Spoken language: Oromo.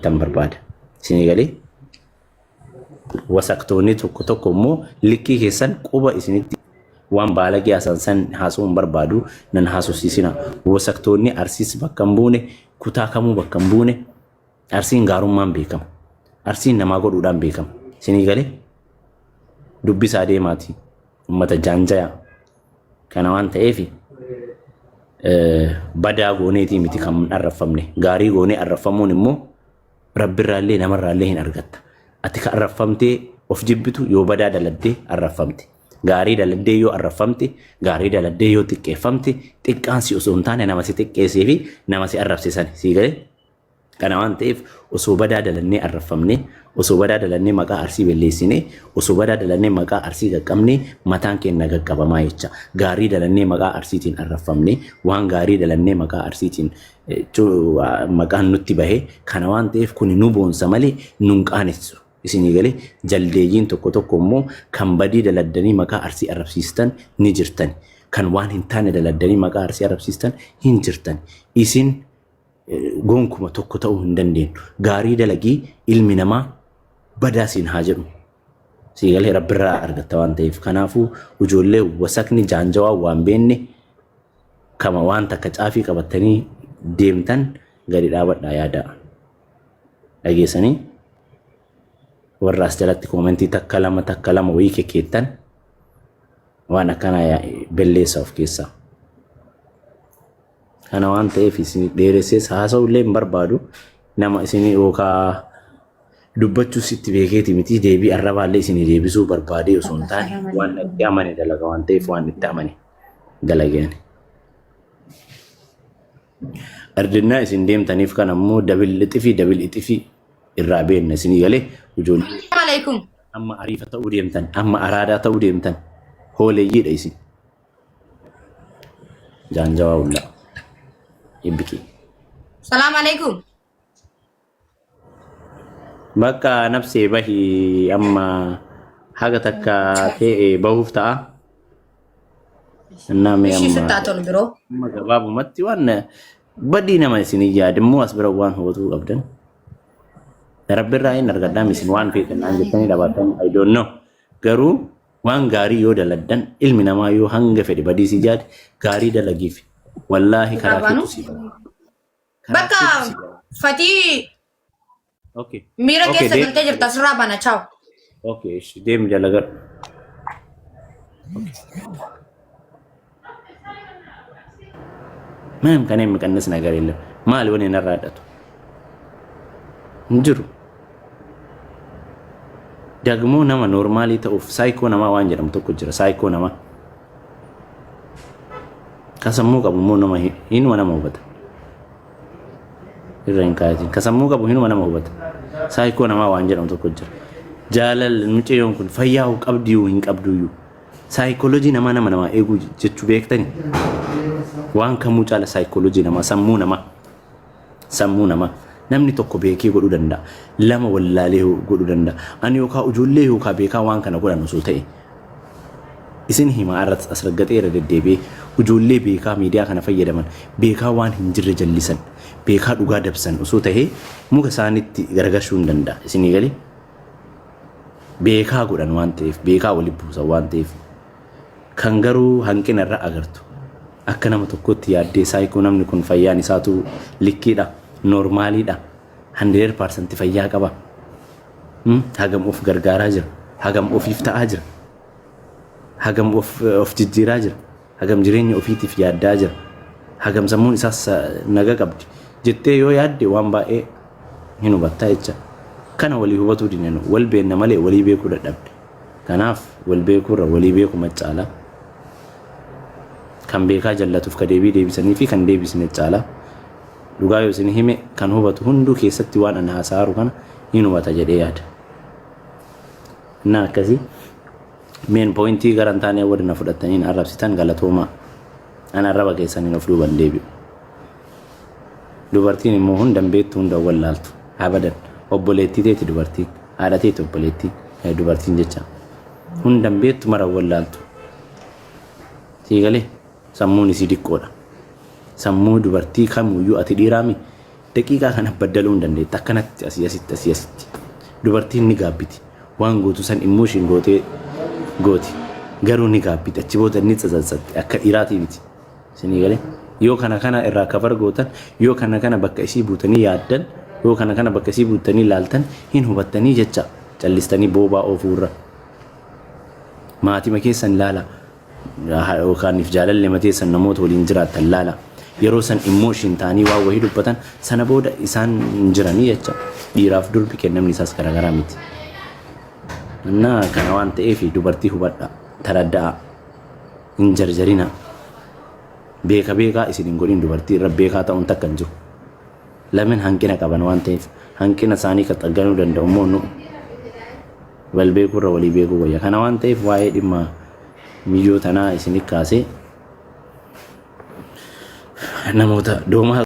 tan barbaada. Isinii galee? Wasaktoonni tokko tokko immoo likkii keessan quba isinitti waan baalagee haasan san haasa'uu hin barbaadu nan haasofsiisina. Wasaktoonni Arsiis bakka hin buune kutaa kamuu bakka hin buune Arsiin gaarummaan beekama. Arsiin namaa godhuudhaan beekama. Isinii galee? Dubbisaa deemaati. Uummata jaanjayaa. Kana waan ta'eef badaa gooneetii miti kan arraffamne. Gaarii goonee arraffamuun immoo rabbirraallee namarraallee hin argatta. Ati kan arraffamtee of jibbitu yoo badaa daladdee arraffamte. Gaarii daladdee yoo arraffamte, gaarii daladdee yoo xiqqeeffamte, xiqqaan si osoo hin taane nama si xiqqeessee fi nama si arrabse sani. Sii galee? Kana waan ta'eef osoo badaa dalannee arraffamnee, osoo badaa dalannee maqaa Arsii belleessinee, osoo badaa dalannee maqaa Arsii qaqqabnee mataan keenna qaqqabamaa jecha. Gaarii dalannee maqaa Arsiitiin arraffamnee, waan gaarii dalannee maqaa Arsiitiin maqaan nutti bahe kana waan ta'eef kuni nu boonsa malee nun qaanessu. Isinii galee jaldeeyyiin tokko tokko immoo kan badii daladdanii maqaa Arsii arrabsiistan ni jirtani. Kan waan hin taane daladdanii maqaa Arsii arrabsiistan hin jirtani. Isin gonkuma tokko ta'uu hin dandeenyu. Gaarii dalagii ilmi namaa badaa siin haa jedhu. Sii galee rabbirraa argatta waan ta'eef. Kanaafuu ijoollee wasakni jaanjawaa waan beenne kama waan takka caafii qabattanii deemtan gadi dhaabadhaa yaadaa. Dhageessanii warra as jalatti koomentii takka lama takka lama wayii kekkeettan waan akkanaa belleessa of keessaa. Kana waan ta'eef isin dheeressees haasa'u illee hin barbaadu. Nama isin yookaa dubbachuus itti beekeeti miti deebii arrabaallee isin deebisuu barbaadee osoo hin taane waan itti amane dalaga waan ta'eef waan itti amane dalageen. Ardinnaa isin deemtaniif kan ammoo dabil ixifii dabil ixifii irraa beenna isinii galee ijoollee Alaikum. amma ariifa ta'uu deemtan amma araadaa ta'uu deemtan hooleeyyiidha isin. Jaanjawaa hullaa. Ibbiqii. Salaam alaikum. Bakka nafsee bahi amma haga takka ta'e bahuuf ta'a. Innaa mee Ishii amma sitti haa tolu biroo. amma gabaabumatti waan badii nama isin yaade immoo as bira waan hubatuu qabdan. Rabbirraa hin argadhaa isin waan feetan naan jettanii dhabaatan I don't know. Garuu Waan gaarii yoo daladdan ilmi namaa yoo hanga fedhe badii si jaade gaarii dalagiif wallaahi karaa Baanu. keetu si bara. Karaa Bakka keetu si bara. fatii Okay. miira Okay, keessa deemi. galtee jirta asirraa bana chaaw. Okay, ishi deemi dalagadhu. ምንም ከኔ የሚቀንስ ነገር የለም። maali wani narraa hidhatu hin jiru. Dagmoo nama noormaalii ta'uuf saayikoo namaa waan jedhamu tokko jira. Saayikoo namaa. Ka sammuu qabu immoo nama hinuma nama hubata. Irra hin kaayatin. Ka sammuu qabu hinuma nama hubata. Saayikoo namaa waan jedhamu tokko jira. Jaalal mucayyoon kun fayyaa qabdiyuu hin qabduyyuu. Saayikoolojii namaa nama namaa eeguu jechuu beektani? Waan kamuu caala saayikoolojii namaa sammuu namaa sammuu namaa namni tokko beekee godhuu danda'a. Lama wallaalee godhuu danda'a. Ani yookaa ijoollee yookaa beekaa waan kana godhan osoo ta'e isin himaa irratti as raggaxee irra deddeebi'ee ijoollee beekaa miidiyaa kana fayyadaman beekaa waan hin jirre jallisan beekaa dhugaa dabsan osoo ta'ee muka isaanitti garagashuu hin danda'a. Isinii galee? Beekaa godhan waan ta'eef, beekaa wali buusan waan ta'eef. Kan garuu hanqina irra agartu. Akka nama tokkootti yaaddee saayikoo namni kun fayyaan isaatu likkiidha, noormaaliidha, 100% fayyaa qaba. Hagam of gargaaraa jira, hagam ofiif ta'aa jira, hagam of, of jijjiiraa jira, hagam jireenya ofiitiif yaaddaa jira, hagam sammuun isaas naga qabdi jettee yoo yaadde waan baay'ee hin hubatta jecha. Kana walii hubatuu dinne nu. Wal beenna malee walii beekuu dadhabne. Kanaaf wal beekuurra walii beekuma caala. Kan beekaa jallatuuf ka deebii deebisanii fi kan deebisne caala. Dhugaa yoo isin hime kan hubatu hunduu keessatti waan ani haasa'aaru kana hin hubata jedhee yaada. Innaa akkasii meen poointii gara hin taane warri na fudhattanii na arrabsitan galatoomaa. An arraba keessaniin of duuban deebi'u. Dubartiin immoo hunda hin beektu hunda hin wallaaltu. Abadan. Obboleettii teeti dubartiin. Haadha teeti obboleettiin. Dubartiin jecha. Hunda hin beektu mara hin wallaaltu. Sii galee sammuun isii diqqoodha. Sammuu dubartii kamuyyuu ati dhiiraami Daqiiqaa kana baddaluu hin dandeetta. Akkanatti asii asitti asii asitti. Dubartiin ni gaabbiti. Waan gootu san emotion gootee gooti. Garuu ni gaabbiti. Achi booda ni tsatsatsatti. Akka dhiiraatii miti. Isinii galee? Yoo kana kana irraa cover gootan, yoo kana kana bakka isii buutanii yaaddan, yoo kana kana bakka isii buutanii laaltan hin hubattanii jecha callistanii boobaa oofuurra. Maatima keessan laala. Yookaan if jaalallee mateessan namoota waliin jiraattan laala. Yeroo san emotion ta'anii waan wahii dubbatan sana booda isaan hin jiranii jecha. Dhiiraaf durbi kennamni isaas garaagaraa miti. Innaa kana waan ta'eef dubartii hubadha. Taradda'a. Hin jarjarina. Beeka beekaa isin hin godhin dubartii irra beekaa ta'uun takka hin jiru. Lameen hanqina qaban waan ta'eef hanqina isaanii kan xagganuu danda'u immoo nu wal beekuu irra walii beekuu wayya. Kana waan ta'eef waa'ee dhimma miyyoo tanaa isinit kaasee namoota doomaa